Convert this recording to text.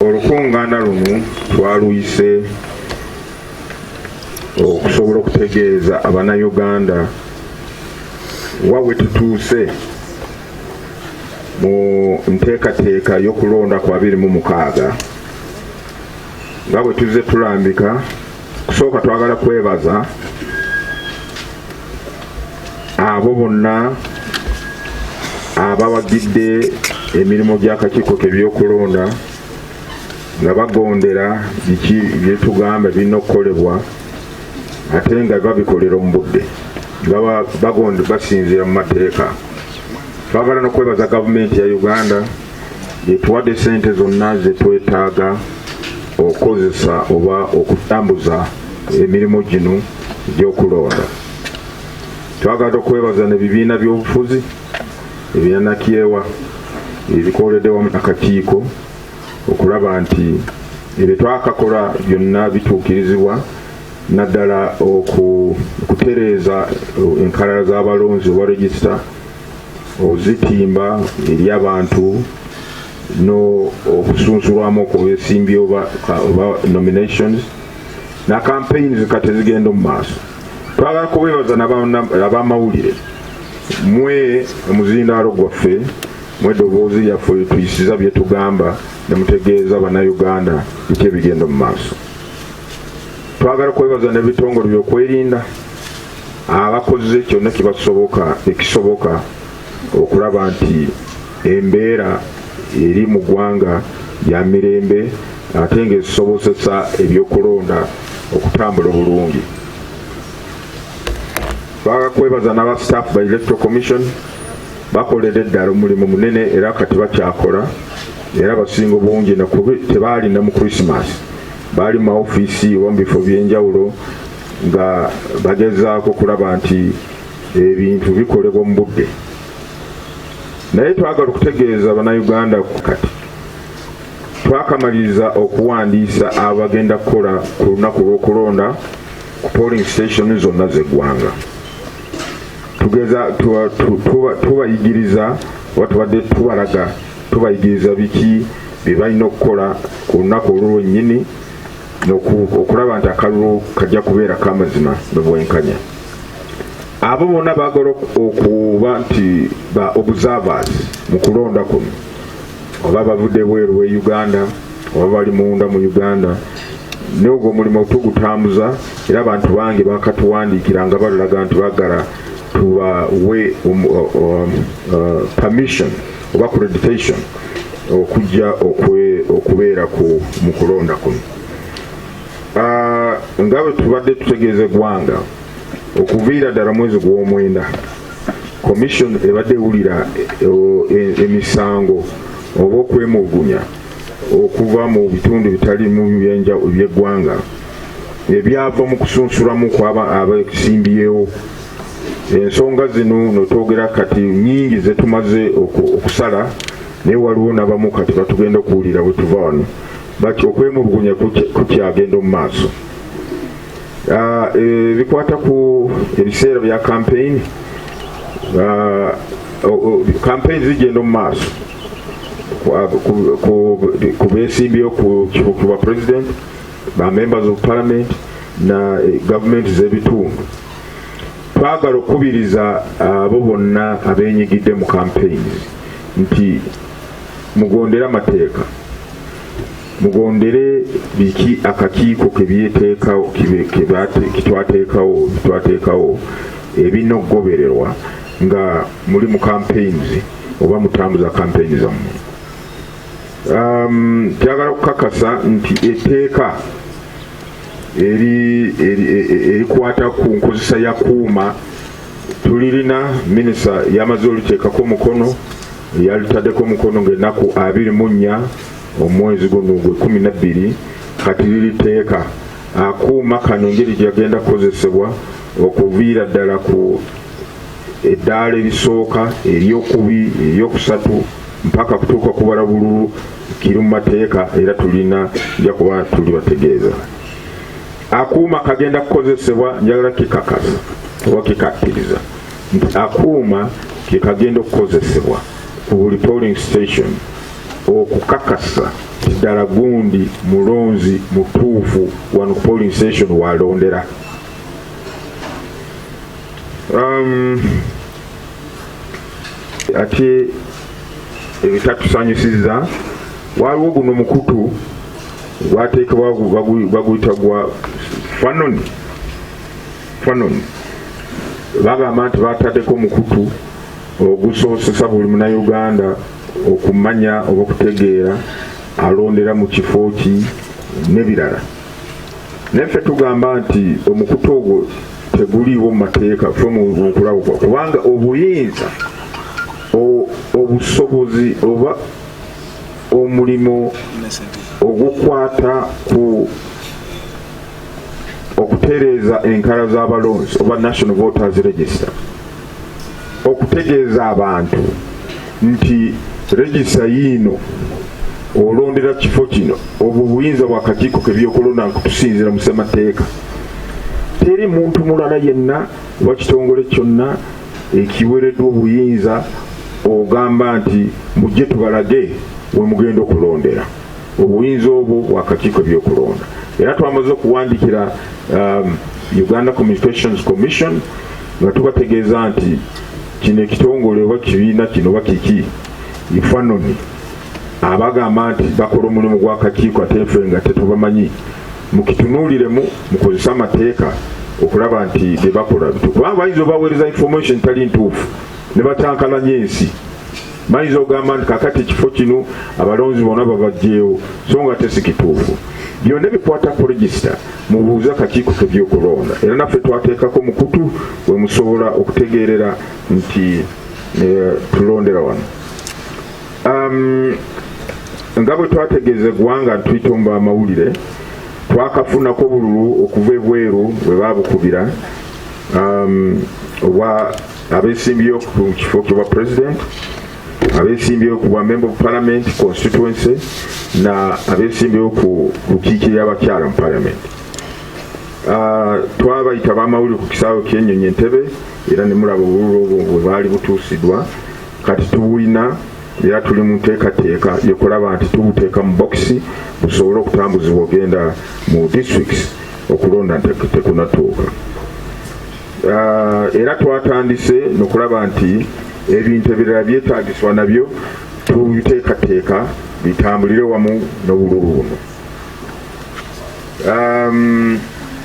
Olukuŋŋaana luno twaluyise okusobola okutegeeza Abannayuganda wa we tutuuse mu nteekateeka y'okulonda ku 26 nga bwe tuzze tulambika. Kusooka twagala kwebaza abo bonna abawagidde emirimu gy'akakiiko k'ebyokulonda nga bagondera biki byetugamba birina okukolebwa, ate nga babikolera omu budde, nga basinziira mu mateeka. Twagala n'okwebaza gavumenti ya Uganda etuwadde sente zonna zetwetaaga okukozesa oba okutambuza emirimu gino egy'okulonda. Twagala okwebaza n'ebibiina by'obufuzi ebyanakyewa ebikoledde wamu akakiiko okulaba nti ebyo twakakola byonna bituukirizibwa, naddala okutereeza enkalala z'abalonzi oba register, ozitimba eri abantu, no okusunsulwamu okwesimbi oba nominations na campaigns kati zigenda omu maaso. Twagala kubeebaza n'abamawulire, mwe omuzindaalo gwaffe, mwe eddoboozi lyaffe, tuyisiza bye tugamba ne mutegeeza Bannayuganda biki ebigenda mu maaso. Twagala kwebaza n'ebitongole byokwerinda abakoze kyonna kibasoboka ekisoboka okulaba nti embeera eri mu ggwanga ya mirembe, ate ng'esobozesa ebyokulonda okutambula obulungi. Twagala kwebaza n'aba staff ba Electoral Commission, bakoledde ddala omulimu munene era kati bakyakola, era abasinga obungi tebaalina mu Christmas, baali mu maofiisi oba mu bifo byenjawulo nga bagezaako okulaba nti ebintu bikolebwa mu budde. Naye twagala okutegeeza Bannayuganda, kati twakamaliriza okuwandiisa abagenda kukola ku lunaku lw'okulonda ku polling station zonna z'eggwanga. Tugeza tubayigiriza oba tubadde tubalaga, tubayigiriza biki bye balina okukola ku lunaku olwo lwennyini okulaba nti akalulu kajja kubeera kamazima nobwenkanya. Abo bonna baagala okuba nti ba observers mu kulonda kuno, oba bavudde bweru we Uganda oba bali munda mu Uganda, n'ogwo omulimu tugutambuza, era abantu bangi bakatuwandiikira nga balulaga nti bagala tubawe permission oba accreditation okujja okubeera mu kulonda kuno. Nga bwe tubadde tutegeeza eggwanga, okuviira ddala mwezi gw'omwenda commission ebadde ewulira emisango oba okwemulugunya okuva mu bitundu bitalimu byeggwanga ebyava mu kusunsulamu kwaba abesimbyewo. Ensonga zino notwogera kati nyingi zetumaze okusala, naye waliwo nabamu kati batugenda okuwulira bwe tuva wano bati okwemulugunya kukyagenda omu maaso. Ebikwata ku ebiseera bya campaign, campaign zigenda omu maaso ku besimbyewo ku kifo ku bwa president, ba members of parliament na gavumenti z'ebitundu. Twagala okukubiriza abo bonna abenyigidde mu campaigns nti mugondere amateeka, mugondere biki akakiiko kebyeteekawo, kitwateekawo ebirina okugobererwa nga muli mu campaigns oba mutambuza campaign zammwe. Njagala okukakasa nti etteeka erikwata ku nkozesa ya kuuma tulirina. Minisita yamaze oliteekako omukono, yalitaddeko omukono ng'ennaku 24 omwezi guno gwe 12. Kati liriteeka akuuma kano engeri gyagenda kukozesebwa okuviira ddala ku eddaala erisooka, eryokubi, eryokusatu, mpaka kutuuka kubala bululu. Kiri mu mateeka era tulina nja kuba tuli bategeeza akuuma kagenda kukozesebwa. Njagala kikakasa oba kikakkiriza nti akuuma kekagenda okukozesebwa ku buli polling station. Okukakasa nti ddala gundi mulonzi mutuufu wano ku polling station walondera. Ate ebitatusanyusiza, waliwo guno mukutu gwateekebwa, baguyita gwa Fanon. Fanon bagamba nti bataddeko omukutu ogusobozesa buli Munauganda okumanya oba okutegeera alondera mu kifo ki n'ebirala. Naye ffe tugamba nti omukutu ogwo teguliiwo mu mateeka, ffe mu kulaba, kubanga obuyinza, obusobozi oba omulimu ogukwata ku okutereeza enkala z'abalonzi oba National Voters Register, okutegeeza abantu nti register yiino, olondera kifo kino, obwo buyinza bwa kakiiko kebyokulonda nkutusinzira mu ssemateeka. Teri muntu mulala yenna oba kitongole kyonna ekiweereddwa obuyinza ogamba nti mujje tubalage we mugenda okulondera. Obuyinza obwo bwakakiiko ebyokulonda, era twamaze okuwandikira Uganda Communications Commission nga tubategeeza nti kino ekitongole oba kibiina kino oba kiki ifanoni abagamba nti bakola omulimu gw'akakiiko, ate ffe nga tetubamanyi, mukitunuuliremu, mukozese amateeka okulaba nti bye bakola bitu, kubanga bayinza obaweereza information tali ntuufu ne bacankalanya ensi. Bayinza okugamba nti kakati ekifo kino abalonzi bonna babajjeewo, so nga tesi kituufu. Byonna ebikwata ku register mubuuze akakiiko kebyokulonda, era naffe twateekako mukutu we musobola okutegeerera nti tulondera wano. Nga bwe twategeeza eggwanga nti tuyitomba amawulire, twakafunako obululu okuva ebweru bwe babukubira, obwa abeesimbyewo ku kifo kyobwa president, abeesimbyewo ku bwa member of parliament constituency, na abeesimbyewo ku lukiikirira abakyala mu parliament. Twabayita bamawulire ku kisaawe kyenyonyi Entebe, era ne mulaba obululu obwo bwe baali butuusiddwa. Kati tubulina, era tuli mu nteekateeka yokulaba nti tubuteeka mu bokisi busobole okutambuzibwa ogenda mu districts okulonda tekunatuuka. Era twatandise nokulaba nti ebintu ebirala byetaagisibwa nabyo tubiteekateeka bitambulire wamu n'obululu buno.